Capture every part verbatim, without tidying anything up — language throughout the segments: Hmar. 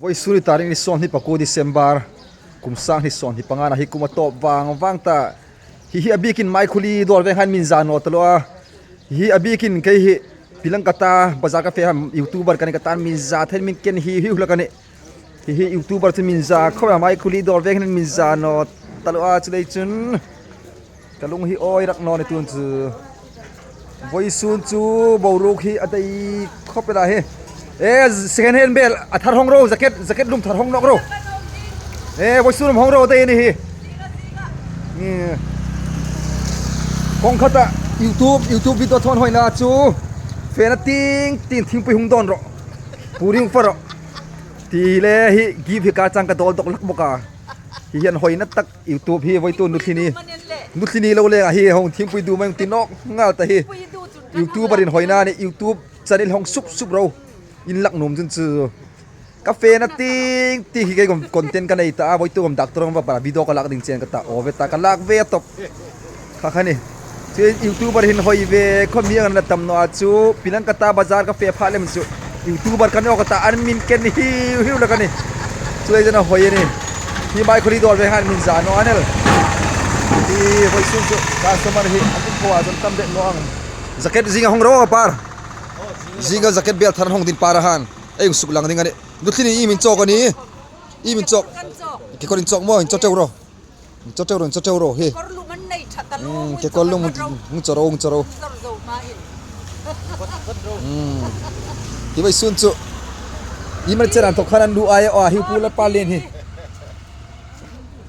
Vawisun hi tarik ni sawmhni pakuo December, kum sang hni sawmhni panga, hi kum a tawp vang vang ta. Hi hi a bikin Maikhuli Dawr Veng han min za naw ta lo a. Hi a bikin kei hi Pilangkata Bazar Cafe han YouTuber ka ni ka ta, min za thei, min ken hi hi hla ka ni. Hi hi YouTuber chu min za khawp a, Maikhuli Dawr Veng hin min za naw ta lo a, chuleiin chun ka lung hi awi rak naw ni tun chu. Vawisun chu boruok hi a dai khawp el a hi. E, second hand bel a thar hawng ro, jacket, jacket lum thar hawng nawk ro. E, vawisun lum hawng ro dai ni hi. E. Kawng khata YouTube, YouTube video thawn hawina chu fena ting ting thingpui hung dawn ro. Puring fa ro. Ti le hi gift hi ka chang ka dawl dawk lak bawk a. Hi hian hawina tak YouTube hi vawitu nuthli ni. Nuthli ni lo leng a hi hawng thingpui dum a hung ti nawk nghal ta hi. YouTuber-in hawina ni, YouTube channel hawng sup sup ro. In lak nuom chun chu. Ka fena ting ting hi kei khom content ka nei ta a, vawitu khom doctor khom va para video ka lak ding chen ka ta, aw ve ta, ka lak ve tawp. Kha kha ni. Chu YouTuber hin hawi ve khawm hi an la tam naw a chu, Pilangkata Bazar Cafe pha lem chu YouTuber ka ni aw ka ta, an min ken hiu hiu la ka ni. Chuleiin a hawi a ni. Hi Maikhuli Dawr Veng han min za naw a nih. Hi vawisun chu customer hi an um khawp a, zan tam deuh naw ang. Jacket zinga hawng ro a par. Zinga jacket bel thar hawng ding par a han. Ei hung suk lang ding a ni. Nuthli ni, i min chawk a ni. I min chawk. Kekawr in chawk maw, in chawk teu ro. In chawk teu ro, in chawk teu ro hi. Kekawr lum an nei ṭha ta lo. Hmm, kekawr lum, hung chawk ro, hung chawk ro. Zar zo ma in. Hmm. Hi vawisun chu. I mal chen an thawk khan an lu ai a, hi pu le pa lien hi.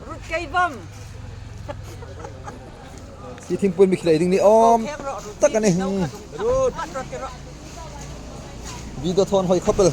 Rut kei vawm. Hi thingpui mi khlei ding ni awm tak a ni. Hmm. Video thawn hawi khawp el.